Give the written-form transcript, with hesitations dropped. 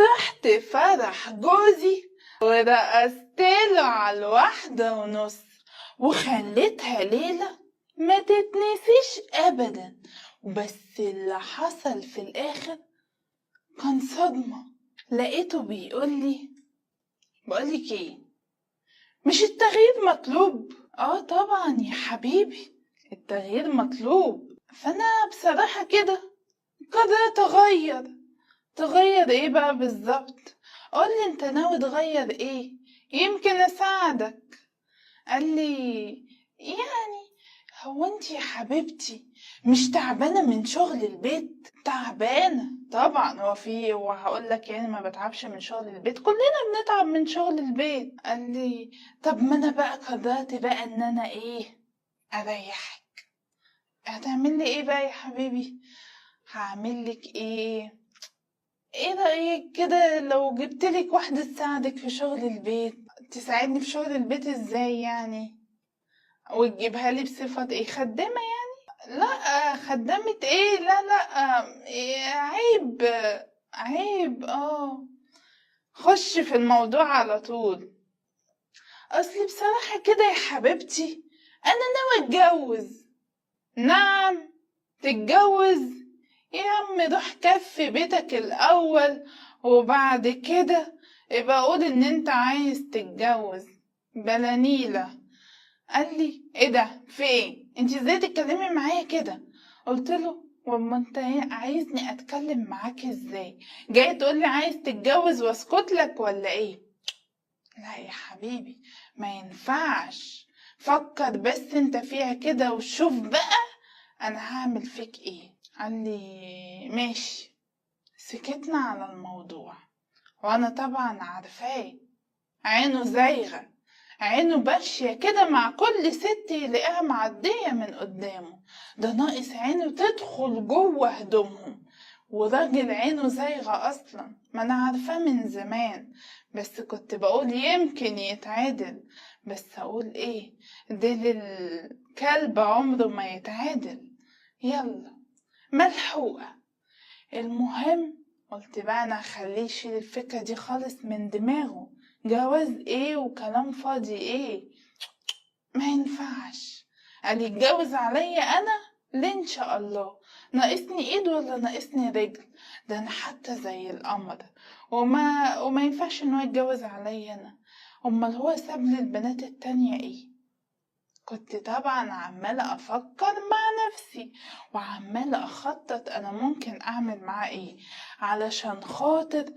رحت فرح جوزي ورقصت له على 1:30 وخليتها ليلة ما تتنسيش أبدا. بس اللي حصل في الآخر كان صدمة. لقيته بيقولي بقولك ايه، مش التغيير مطلوب؟ اه طبعا يا حبيبي التغيير مطلوب. فانا بصراحة كده قررت اغير. تغير ايه بقى بالظبط؟ قولي انت ناوي تغير ايه، يمكن اساعدك. قال لي يعني هو انت يا حبيبتي مش تعبانة من شغل البيت؟ تعبانة طبعا، هو في وهقول لك يعني ما بتعبش من شغل البيت؟ كلنا بنتعب من شغل البيت. قال لي طب ما انا بقى قررت بقى ان انا ايه، اريحك. هتعمل لي ايه بقى يا حبيبي؟ هعمل لك ايه؟ ايه رأيك كده لو جبت لك واحدة تساعدك في شغل البيت؟ تساعدني في شغل البيت ازاي يعني؟ وتجيبها لي بصفة ايه، خدامة يعني؟ لا خدامة ايه، لا لا إيه، عيب عيب. خش في الموضوع على طول. اصلي بصراحة كده يا حبيبتي انا ناوي اتجوز. نعم تتجوز؟ يا عم روح كفي بيتك الاول وبعد كده يبقى قول ان انت عايز تتجوز، بلا نيلة. قال لي ايه ده، في ايه، انت ازاي تتكلمي معايا كده؟ قلت له وما انت ايه عايزني اتكلم معاك ازاي؟ جاي تقول لي عايز تتجوز واسكت لك ولا ايه؟ لا يا حبيبي ما ينفعش، فكر بس انت فيها كده وشوف بقى انا هعمل فيك ايه. قال لي ماشي. سكتنا على الموضوع، وانا طبعا عارفاه عينه زايغة، عينه باشية كده مع كل ست يلاقيها معدية من قدامه، ده ناقص عينه تدخل جوه هدومهم، وراجل عينه زايغة أصلا، ما أنا عارفاه من زمان، بس كنت بقول يمكن يتعدل، بس أقول إيه، ده للكلب عمره ما يتعدل، يلا ملحوقة. المهم قلت بقى أنا هخليه يشيل الفكرة دي خالص من دماغه، جواز ايه وكلام فاضي ايه، ما ينفعش. قال يتجوز عليا انا ليه ان شاء الله، ناقصني ايد ولا ناقصني رجل، ده انا حتى زي القمر، وما ينفعش ان هو يتجوز عليا انا، امال هو ساب للبنات التانية ايه؟ كنت طبعا عمالة افكر مع نفسي وعمالة اخطط انا ممكن اعمل معاه ايه علشان خاطر